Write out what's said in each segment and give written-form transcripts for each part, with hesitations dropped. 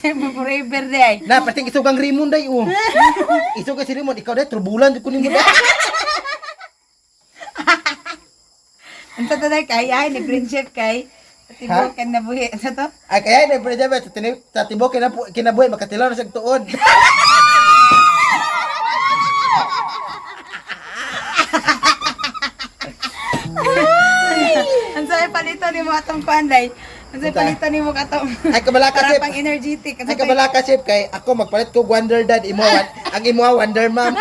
Forever day. Na, pating isugang Raymond day oh. Isugang si Raymond, ikaw day turbulan jud ko nimo day. Ang to day kay ay ni friendship kay tibok kan nabuhi. Ano to? Ay kaya na pre sa tinib sa tibok kinabuhi makatilaw na siyang tuod. Ang sabi palito ni mo atong kuan day. Ang sabi Unsa? palito ni mo katong Ay kabala ka para chef. pang energetic. Ang Ay sabi- kabala ka chef kay ako magpalit ko Wonder Dad imo ang imo Wonder Mom.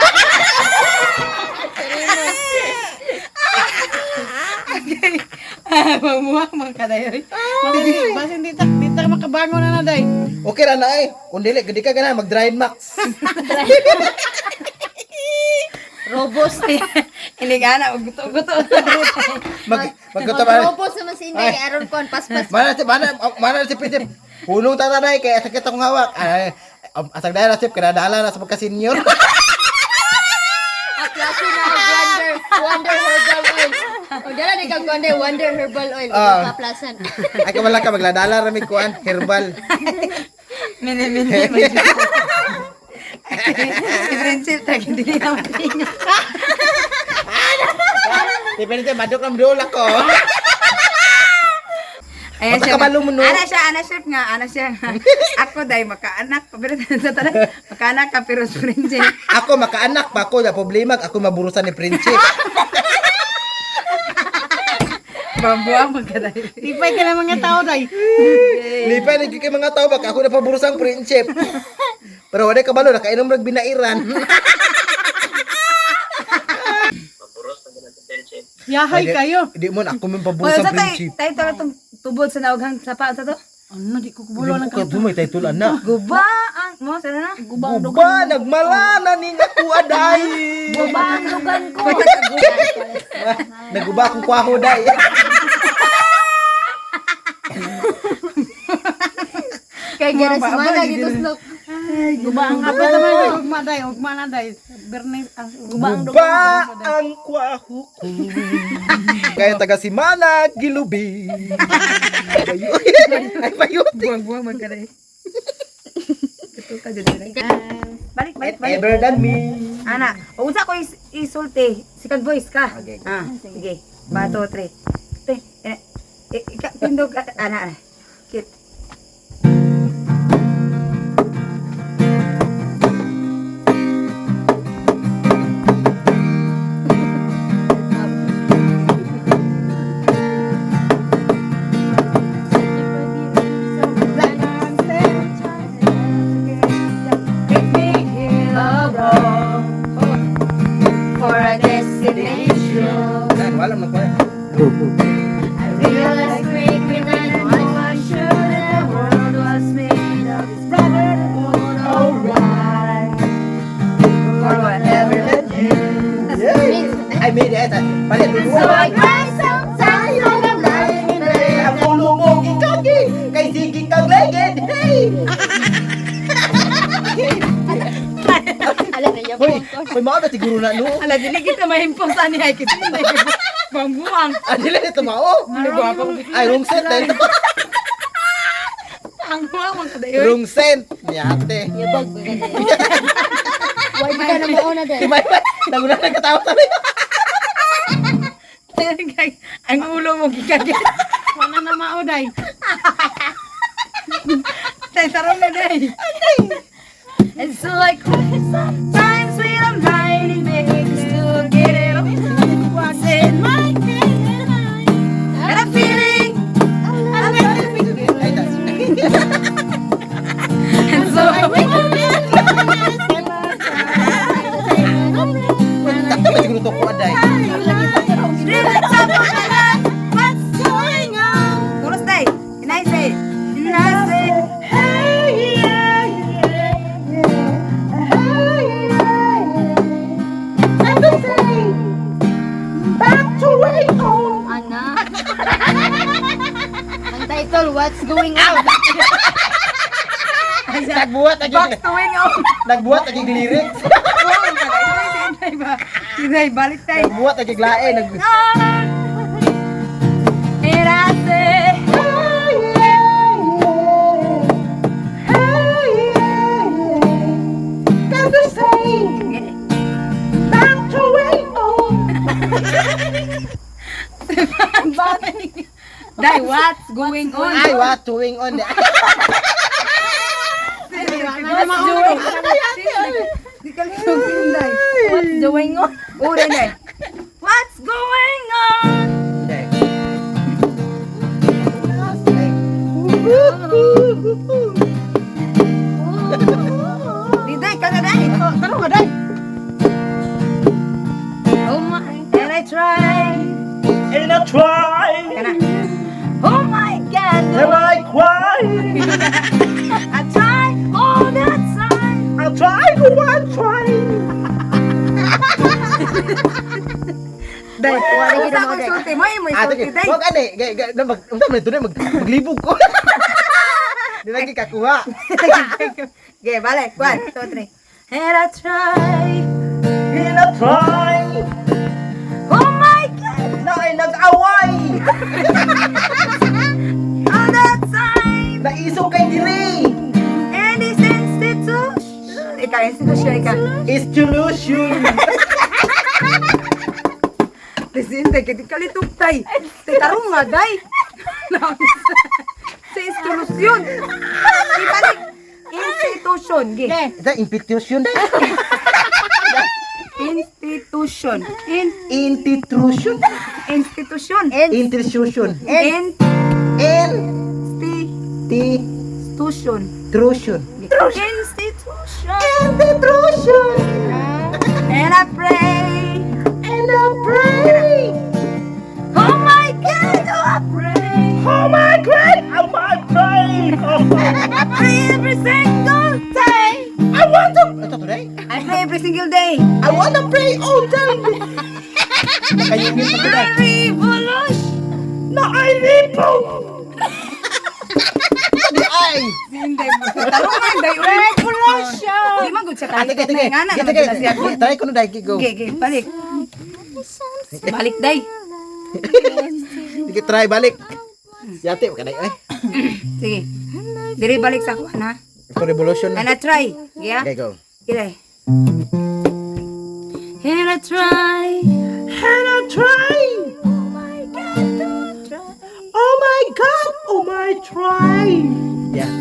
Okay. Ah, Mamuha man ka day. Basin di ta makabangon na na day. Okay ra na ay. Kung dili gudi ka ganahan mag dry max. Robos. Iligana og guto-guto. Mag magkutaban. Robos naman si Inday kay aron kon paspas. Mana si mana mana si Prinsip. Hunong tatanay kay sakit akong hawak. Ay, asag dahil na sip kinadala na sa pagka-senior. At klase na og Wonder Wonder Herbal Oil. O dala ni kang Wonder Wonder Herbal Oil. Ah. Ah. Kaplasan. Ay kabala ka magladala ra mi kuan herbal. Mini mini. Si friendship tag hindi na matinga. Si Prinsip madok lang dula ko. Ayan siya. Magkakabalo mo, no? Ana siya, ana chef nga, ana siya. Ako day makaanak pa pero sa tanan makaanak ka pero sa friendship. Ako makaanak pa ako, na problema ako maburusan ni Prinsip. Bambuang magkaday. Lipay ka na mga tao day. Lipay na gyud kay mga tao baka ako na paburusang Prinsip. Pero wala kabalo nakainom rag binairan. Yahay kayo. Di mo na ako man Wala paburusang sa tay, Prinsip. tay to tong tubod sa naughang sapa sa to. Ano di ko kubulo Hindi ng ko ka dumay title ana. Guba ang mo sana na. Guba nagmala na ni nga kuha day. Guba ang lugan ko. Naguba akong kwaho day. Kay gara si Mana gituslok. Guba ang apa naman day. Ugma day, ugma na day. Bernis ah, Guba ang Guba ang kwaho ko. Kaya taga Simana, Gilubi. Ay, payuti. Buang-buang magkaday. Katuka jud diri. Balik balik balik. Ever than me. Ana, o unsa ko isulti? Second voice ka. Okay. Ah, sige. 1 2 3. Te, eh, eh, ika, tindog, ah, ana, ana. Kit. For a destination. Yan, wala na ko. I realized quickly that I was sure that the world was made of its brotherhood, alright. For whatever Than you. Yeah. I made it. Palit. So I cry sometimes when I'm lying in bed. Ang ulo mo gikagi. Kay sige kang legend. Hey! Ala na yapo Hoy, hoy mao na siguro na no. Ala, dili kita mahimpos ani ay kasi Bambuang. Ah, dili na tumao. Ay, wrong set dahil. Ang buang man kadayoy. Wrong scent. Yate. Yabag ko gani. Why di ka na mao na Si day? May May, naguna nagkatawa sa Ang ulo mo gikagi. Wala na mao day. Tay tarong na day. And so I cry sometimes when I'm lying in bed just to get it off. What's in my head and I'm feeling I'm feeling Ay, tas. And so I wake up Takto ba siguro to ko aday? to the top of my head. What's going on? Chorus day. And I say, and I say, hey, yeah, yeah, yeah, hey, yeah, yeah. And they say, back to way on. Ana. Ang title, What's Going On? Nagbuhat agi. Back to wing on. Nagbuhat agi lyrics. Tinay, balik tayo. Nagbuhat agi lae nag And I say, hey, yeah, yeah. Day, what's going on? Ay, what going on? What's going on? Di ka lang day. What's going on? Oh, day, day. What's going on? Day. Di day, ka na day. Tanong ka day. Oh my. And I try. And I try, Kana. Oh my God. and I cry. I try all the time. I try, oh, I try. Day, wala gid mo day. Sulti mo, mo Ah, sulti sige. day. Wag ani, gay gay na mag unsa man tunay mag maglibog ko. Di lagi kakuha. Okay, balik. 1, 2, 3. And I try. And I try. Oh my God. Na ay nag-away. All the time. Naisog kay diri. And this institution. Ikaw, institution, ikaw. Institution. Presidente, que di kalitok tay. Tay tarong nga, day. Sa institusyon. Ibalik. Institution. Gi. Ito institution day. Institution. In Intrusion. institution. Intrusion. In N T institution. Trusion. Institution. Intrusion. And I pray. And I pray. Oh my God, oh I pray. Oh my great, oh my pray. Oh my. I pray every single day. I want to. Ito today. I pray every single day. I want to pray all day. Kayungin pa today. Revolution. Na ay lipo. Di ay. Hindi mo. Tarong nga, day. Revolution. Di man good siya Ah, kalitok tige, tige. na nga na Tige, naman tige. sila siya. Try ko na dai go. Okay, okay, balik. Balik, day. Sige, try balik. Yate ka dai ay. Sige. Diri balik sa kuan ha. Ito revolution And na. I try. Yeah? Okay, go. Gilay. And I try. And I try. Oh my God, to try. Oh my God, oh my try. Yeah.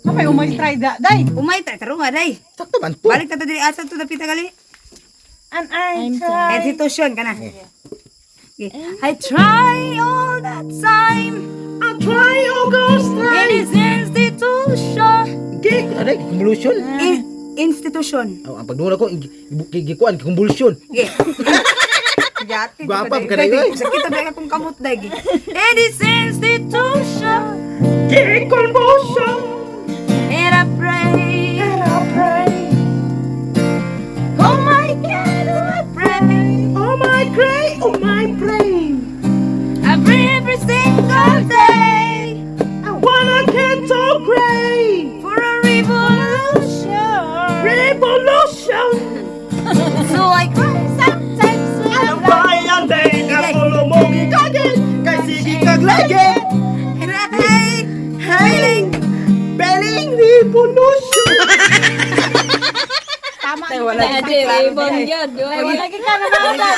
Kamay umay try da day. Umay, try. Tarong nga, day. Sakto man to. Balik na to diri. Asa to dapita gali. And I try. Institution ka na. Okay. I try all the time. I try, oh gosh, In try. this institution. Gig, aday, convulsion. Institution. Oh, ang pagdula ko gikuan convulsion. Okay. Yati, Gwapa pa ka na yun. Sakit na akong kamot dai. In this institution. Get convulsion. And I pray. And I pray. Oh my God, oh I pray. Oh my pray, oh my pray. I pray every single day I wanna get so great. for a revolution. Revolution. So I cry sometimes when I'm Ang bayan din ang ulo mo gigagin. Kay sige kag lagi. And I hate feeling. Belling revolution. Tama. Wala. Ribbon yun. Wala. Lagi ka na.